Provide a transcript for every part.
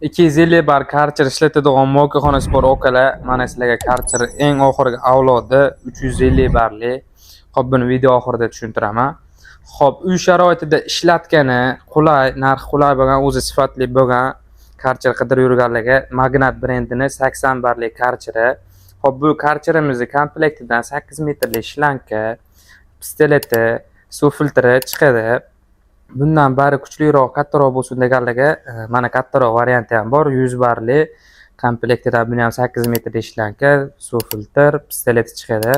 250 bar Karcher ishlatadigan мойка xonasi bor okalar. Mana sizlarga Karcher eng oxirgi avlodi, 350 barli. Xo'p, buni video oxirida tushuntiraman. Xo'p, uy sharoitida ishlatgani qulay, narxi qulay bo'lgan, o'zi sifatli bo'lgan Karcher qidirib yurganlarga Magnat brendini 80 barli Karcheri. Xo'p, bu Karcherimizni komplektidan 8 metrli шланг, pistoleti, suv filtri chiqadi. Bundan bari kuchliroq, kattaroq bo'lsin deganlarga mana kattaroq varianti ham bor. 100 barli komplektida buni ham 8 metrli шланг, suv filtr, pistoleti chiqadi.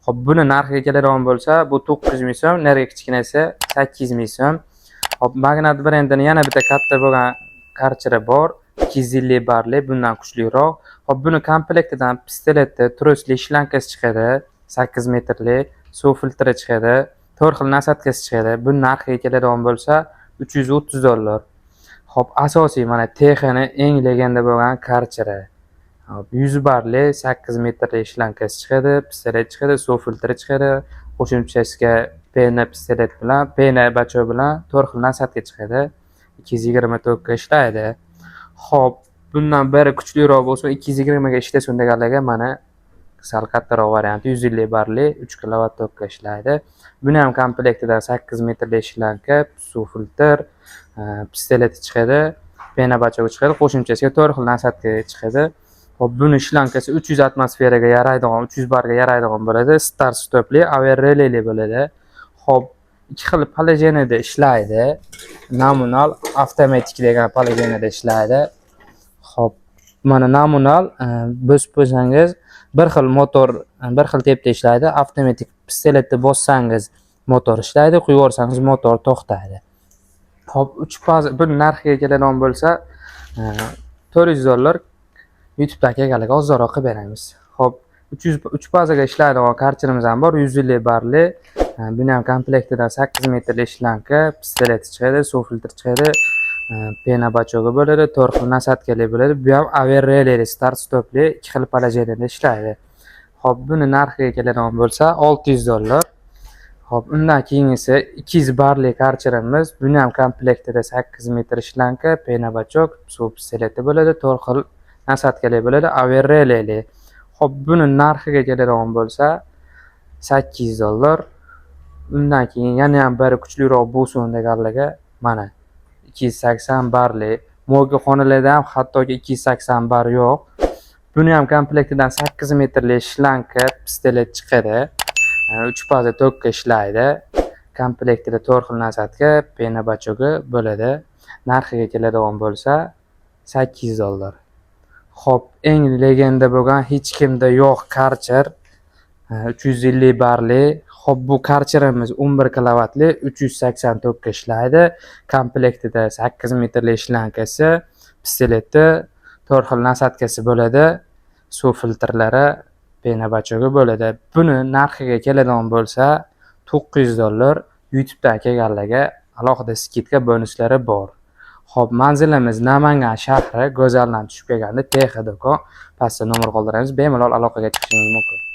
Xo'p, buni narxiga keladigan bo'lsa, bu 900 ming so'm, narigi kichkinasi 800 ming so'm. Xo'p, Magnat brendini yana bitta katta bo'lgan Karcheri bor. 250 barli, bundan kuchliroq. Xo'p, buni komplektidan pistoleti, trosli шланг si chiqadi, 8 metrli, suv filtri chiqadi, to'rt xil насадка si chiqadi. Buni narxiga keladigan bo'lsa, 330 dollar. Xo'p, asosiy mana Texani eng legenda bo'lgan Karcheri. Xo'p, 100 barli 8 metrli шланг si chiqadi, pistolet chiqadi, suv filtri chiqadi. Qo'shimchasiga пена pistolet bilan, пена бачок bilan to'rt xil насадка chiqadi. 220 tokka ishlaydi. Xo'p, bundan biri kuchliroq bo'lsin, 220 ga ishlasin deganlarga mana sal kattaroq varianti, 150 barli 3 kilovat tokka ishlaydi. Buni ham komplektida 8 metrli шланг, suv filtr, pistoleti chiqadi, пена бачок i chiqadi, qo'shimchasiga to'rt xil насадка chiqadi. Xo'p, buni шланг si 300 atmosferaga yaraydigan, 300 barga yaraydigan bo'ladi. Start stopli, avar bo'ladi. Xo'p, ikki xil положение da ishlaydi. Manual, avtomatik degan положение da ishlaydi. Xo'p, mana manual bosib qo'ysangiz, bir xil motor, bir xil tempda ishlaydi. Avtomatik pistoletni bossangiz, motor ishlaydi, qo'yib yuborsangiz, motor to'xtaydi. Xo'p, 3 faza. Buni narxiga keladigan bo'lsa, 400 dollar. YouTube'dan kelganlarga ozonroq qilib beramiz. Xo'p, 300, 3 fazaga ishlaydigan Karcherimiz ham bor, 150 barli. Buni ham komplektida 8 metrli шланг, pistoleti chiqadi, suv filtri chiqadi, пена бачок i bo'ladi, to'rt xil насадка li bo'ladi. Bu ham aver start stopli, ikki xil положение da ishlaydi. Xo'p, buni narxiga keladigan bo'lsa, 600 dollar. Xo'p, undan keyingisi 200 barli Karcherimiz. Buni ham komplektida 8 metr шланг, пена бачок, suv pistoleti bo'ladi, to'rt xil насадка li bo'ladi, aver. Xo'p, buni narxiga keladigan bo'lsa, 800 dollar. Undan keyin yana ham biri kuchliroq bo'lsin deganlarga mana 280 barli. Мойка xonalarda ham hattoki 280 bar yo'q. Buni ham komplektidan 8 metrli шланг, pistolet chiqadi. 3 faza tokka ishlaydi. Komplektida to'rt xil насадка, пена бачок i bo'ladi. Narxiga keladigan bo'lsa, 800 dollar. Xo'p, eng legenda bo'lgan, hech kimda yo'q Karcher 350 barli. Xo'p, bu Karcherimiz 11 kilovatli, 380 tokka ishlaydi. Komplektida 8 metrli шланг si, pistoleti, to'rt xil насадка si bo'ladi. Suv filtrlari, пена бачок i bo'ladi. Buni narxiga keladigan bo'lsa, 900 dollar. YouTube'dan kelganlarga alohida скидка, bonuslari bor. Xo'p, manzilimiz Namangan shahri, Go'zaldan tushib kelganda Texa do'kon. Pastda nomer qoldiramiz, bemalol aloqaga chiqishingiz mumkin.